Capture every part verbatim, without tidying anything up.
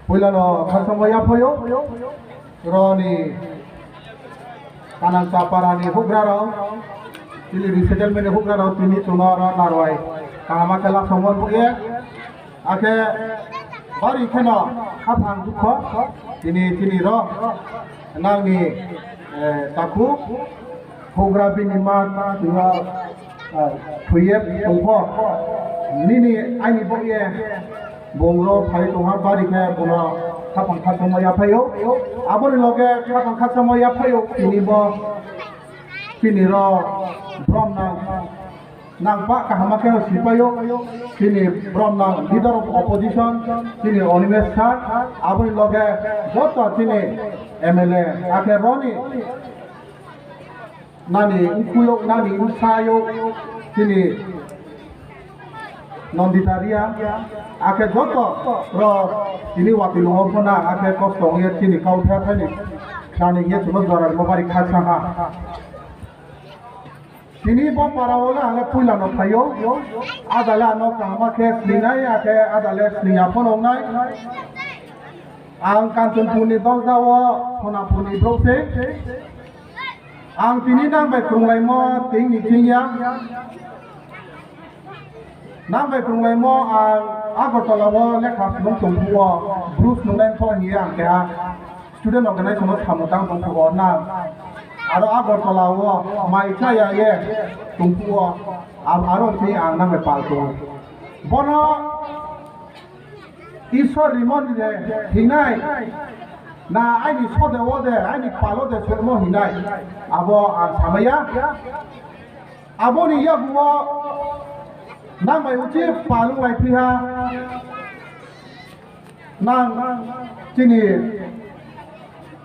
Puilano khasongma yaphaio, roni Kanang Chapara ni hugra rok, chini resettlement ni hugra rok tini chwngno oro narwai kaham khe la songma buye. Akhe bari kheno khaphang dukho tini chini rok nangni, eh, takhuk hugra bini ma tino, eh, thuye tongkho nini aini bokye bonglo phai tongha bari khe bono khaphang khasongma yaphaio. Aboni loge khaphang khasongma yaphaio tini bo chini rok brom nang nang ba kaham khe sipaio, chini brom nang leader of opposition, chini Animesh sir, aboni loge joto chini M L A, akhe roni nani ukuyok, nani usayo, chini Nandita Reang, akhe joto rok tini watwi lungo phano, akhe kosto wngya chini kau tha thani, thani ye chwngno jora rwma bari khaksa ha. Tini bo para o le ang le puila no phaio. Ada le ano kaham khe sninai, akhe ada le sniya phano wngnai. Ang Kanchanpur ni dosda o Sonapur ni borok se. Ang tini nang bai kwrwnglaimo tei ni chingya. Nang bai kwrwnglaimo ang Agartala o lekha swrwng tongphuo, Bru swrwngnai wngkha hiya ang keha student organization o samung tang tongphuo nang. Aro Agartala o mai chaya ye tongphuo, aro tei ang nang bai pal tongo. Bono Isor rimani de hinai na aini sode ode aini palo de sermo hinai abo ang samaya. Aboni yaguo nang bai uchi palung lai phiha nang chini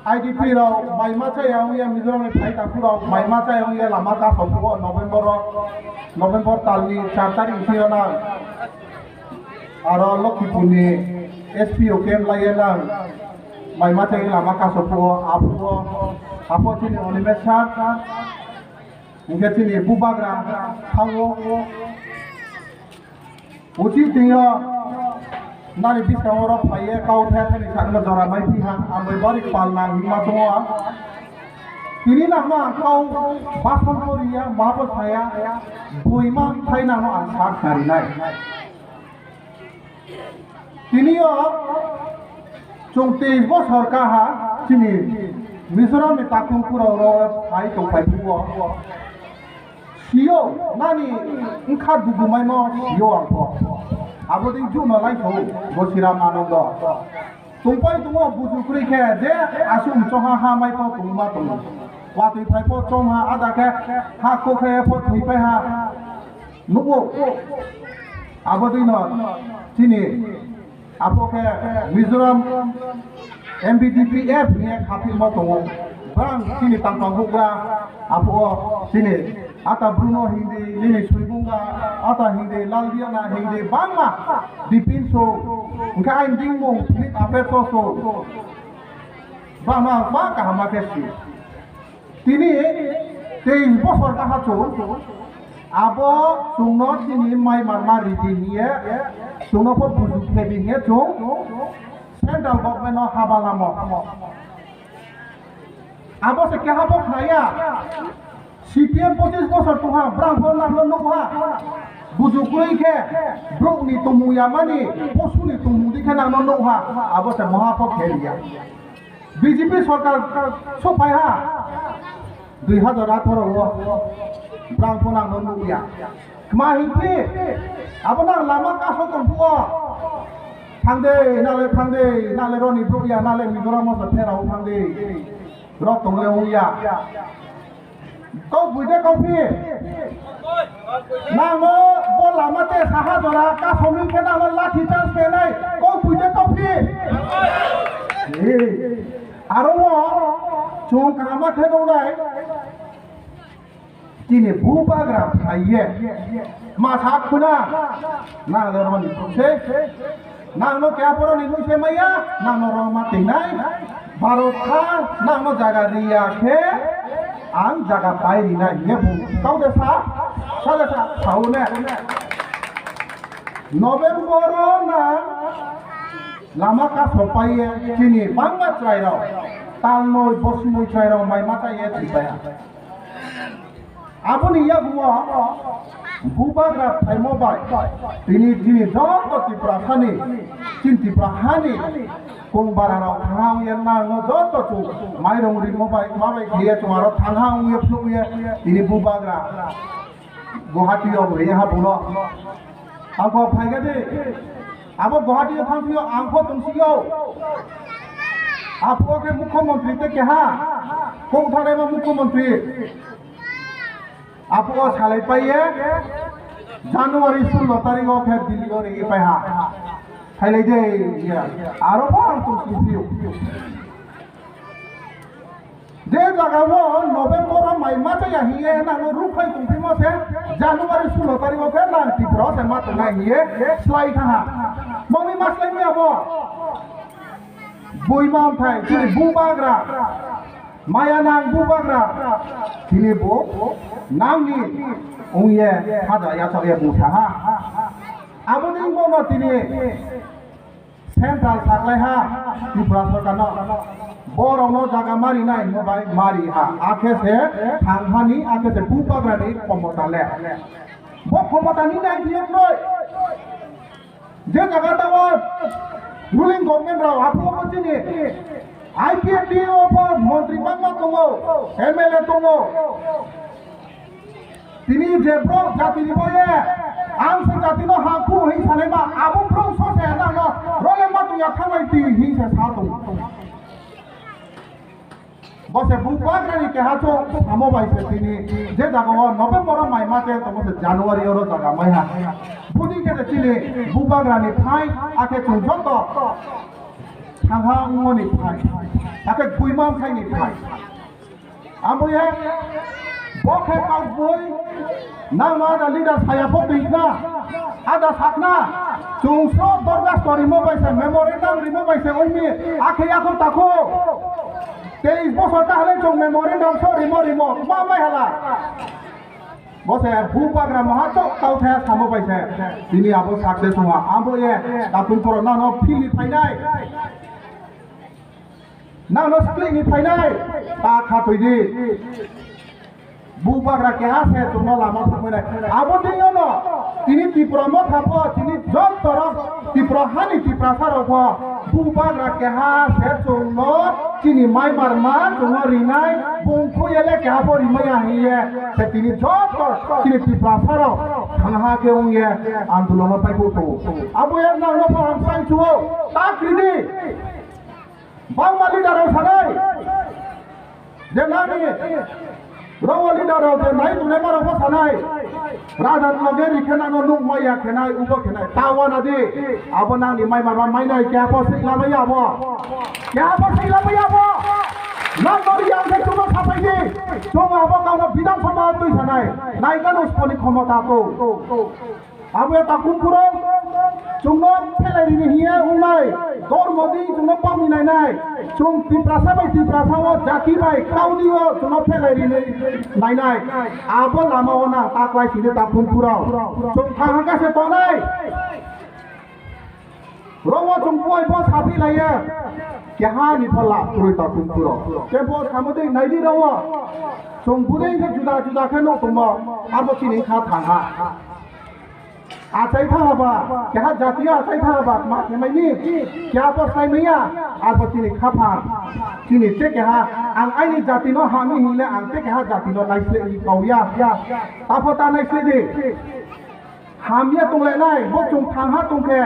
I D P rok mai ma chaya wngya Mizoram ni phai takhuk rok mai ma chaya wngya lama kasophuo November o, November tal ni char tarik bisingo nang aro Lokhipur ni S P O camp laiya nang mai ma chaya lama kasophuo aphuo aphuo chini Animesh sir. Hingke chini bubagra thango. Uchi tingyo nani bwskango rok phaiye kau the thani sakno jora mai phi ha, ang bai bari pal nang hima tongo ang. Tini nangno ang kau bason poriya, ma bo saya, bui ma thai nangno ang sak narinai. Tini o chwng teis bosor kaha chini Mizoram ni takhuk kurao rok phai tongphai phuo. Sio nani wngkha dugumaino sio ang pho. Abo dei juno lai thou Gosiram Anando. Tongpai tongo buju kwrwi khe je aswk mchongha ha mai pho tongma tongo. Watwi phai pho chongha ada khe ha kokhe pho thwipai ha. Nugo. Abo dino chini apo khe Mizoram M B D P F ni khaphikma tongo. Bang chini tangpang hugra apo chini ata Bruno hindi, nini Suibunga ata hindi, Laldiana hindi, bangma Bipin so, hingke aini dingmung Philip Apeto so. Bangma ba kaham ma khe si. Tini teis bosor kaha chwng abo chwngno chini mai manma ridi hiye chwngno pho bujuk khebi hiye chwng central government no haba lamo. Abo se keha bo khlaiya. C P M pochis bosor tongha, brang pho nangno nukha. Bujuk kwrwi khe brokni tongmung yamani posuni tongmung di khe nangno nukha. Abo se moha pho khe riya. B J P sorkar sophai ha dui hazar atharo o, brang phano ang no nukya. Kma hinkhe abo nang lama kaso tongphuo. Thangde, nale thangde, nale roni brukya, nale Mizoram o pherao thangde. Rok tongle wngya. Kok buide kok phi. Nangno bo lama te saha jora kasomwi khe nangno lathi charge khenai kok buide kok phi. Aro o chwng kaham khe nuknai. Chini bubagra phaiye. Ma sak khuna. Nang le roni se. Nangno kya poroni nung se maya, nangno rong ma tingnai. Bharot ha, nangno jaga riya khe, ang jaga pai rinai, hine bung. Tau de sa, sa de sa, sao ne. November o nang, Lama kasopaiye chini bangma chwrairok, talnoi bosnoi chwrairok mai machaiye thwipaiha. Aboni yaguo bubagra phaimo bai tini chini joto Tiprasani, chini Tipra hani kongbararok thangwi nangno joto chwng mairung rimo bai, ma bai khe chwng aro thangha wngwi phunukwi tini bubagra Guwahati o wngwi ha buno. Ang kok phaikha di. Abo Guwahati o thangphio ang kho tongphio. Aphuru khe mukhyamantri tei keha. Kok thangnaima mukhyamantri. Aphuru salai paiye. January sullo tarikh o khe Delhi o ri paiha. Phailai de ya. Aro bo ang tongphio. Je jaga o November o mai ma chaya hiye nang no ruphai tongphimo se January sullo tarikh o khe nang Tripura o se ma tongnai hiye slai thaha. Mami ma slai miya bo. Bui ma thai chini bubagra. Maya nang bubagra. Chini bo nang ni ungye haja ya chaya bu thaha. Abo ni bo no tini Central saklaiha Tripura sorkarno, borokno jaga marinai hwnwi bai mariha, akhe se thanghani, akhe se bubagrani khomota le. Bo khomota ni nai phiyok noi. Je jaga tao ruling government rao aphuru chini I P F T o bo montri bangma tongo, M L A tongo. Tini je bro jati ni boye, ang se jati no ha khu hin sanai ma, abo bro so se na no, role ma tu ya thanglai ti hin se sa tu. Bo se bubagra ni keha cho samo bai se tini, je jaga o November o mai ma te to bo se January o ro jaga mai ha. Budi ke de chini bubagra ni phai, ake chung joto thangha ungmo ni phai, ake guimam phai ni phai. Amo ye, bo khe kaubui, nang no ada leader saya pho twi na, ada sakna, chung sro dorgas to rimo bai se, memorandum rimo bai se, oimi, akhe yakho takho. Teis bosor ta hale chung memorandum so rimo rimo, ma mai hala. Bo se bubagra maha chok tau thaya samo bai se, tini abo success wngha, abo ye, tatung poro nang no philwi phainai. Nang no skling ni phainai, ta kha twi di. Bubagra keha se chwngno lama thangmani. Abo twi no, tini Tripura motha pho, tini joto rok Tripura hani Tiprasa rok pho, bubagra keha se chwngno chini mai marma chwngno rinai, bung khu ele keha pho rimaya hiye, se tini joto chini Tiprasa rok thangha khe wngye andolon no pai phu. Abo ya nang no pho hamsai chuo, ta kri di. Bangma leader rok sanai, je nani rongwa leader rok je nai tongnai ma rok bo sanai, raja ni loge ri khe nang no nuk maya khenai, ubo khenai, ta wana di, abo nang ni mai marma mainai, kya bo sik lamai abo, kya bo sik lamai abo, nang no ri ang khe chuma sapai di, chuma abo kau no Bidhan Sabha twi sanai, nai kano sponi khomota ko. Abo ya takhum phuro chwngno phelai rini hiye wngnai, dormo di chwngno pamni nainai, chwng Tiprasa bai Tiprasa o jati bai kaudi o chwngno phelai rini nainai, abo lama o na ta kwlai sidi takhum phuro chwng thang hangka se tongnai. Rogo chwng buai bo sapi laiya. Keha ni phala purui ta tung puro. Ke bo samudui naidi rogo. Chwng budui khe juda juda khe no tongmo. Abo chini kha thang ha. Achai thang ba. Keha jatiya achai thang ba. Ma khe mai ni. Kya bo sai maya. Abo chini kha pha. Chini te keha. Ang aini jati no hami hinle ang te keha jati no naisle i kauya. Tapo ta naisle di. Hamya tonglainai, bo chwng thangha tongkhe,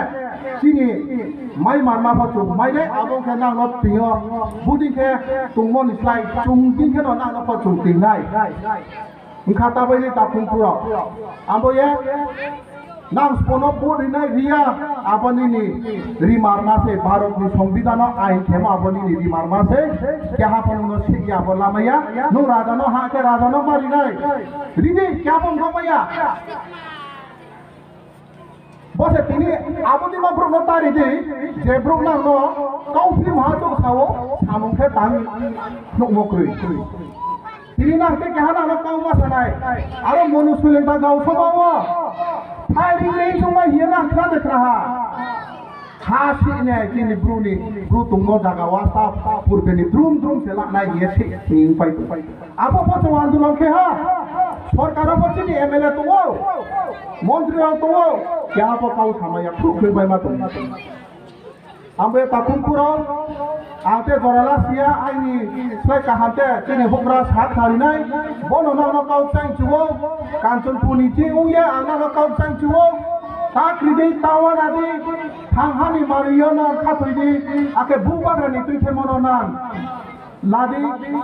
chini mai marma pho chwng mainai, abo khe nang no twiyo, budi khe tongmoni slai, chwng din khe no nang no pho chwng twinai. Wngkha ta bai ni takhum puro. Abo ye, nang spono vote rinai riya, abo nini ri marma se, Bharat ni Songbidan no ain khemo abo nini ri marma se, keha pho nung no sikya abo lamaya, nung raja no ha khe raja no ma rinai. Ridi, kya bo wngkha maya? Bo se tini abo di ma bruk no tari di, je bruk nang no kau phim ha chung sao, samung khe tang nuk mo krwi. Tini nang te keha nang no kau ma sanai. Aro monu suling ta gau soba o. Phai ring ring chung nai hiya nang khna de khna ha. Ha sini chini bru ni bru tungmo jaga wa sa purbe ni drum drum se laknai ye si ni pai pai. Abo po chong andolon khe ha. Sorkar abo chini M L A tongo. Montri rok tongo. Kya abo kau samaya khuk khuk bai ma tongo. Ambo takhum puro. Ate jorala siya aini slai kaham te chini hukra sak sarinai. Bono nono kau chang chuo. Kanchanpur ni chi uya ang nono kau chang chuo. Sakri dei tawa nadi. Thanghani mariyo nang khathoidi, ake bubagrani twi themono nang. Ladi,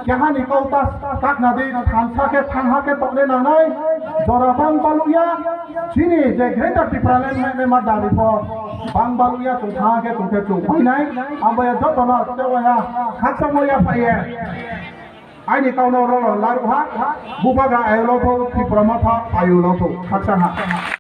kehani kau ta taknadi, thansa khe thangha khe tokle nangnai, jora bang balukya, chini je Greater Tipraland mai ma dabi pho, bang balukya chung thangha khe chung khe chung phainai, amboya jotono tewaya, khaksa moya phaiye. Aini kauno rolo laruha, bubagra ayolo pho, Tipra Motha ayolo pho, khaksa ha.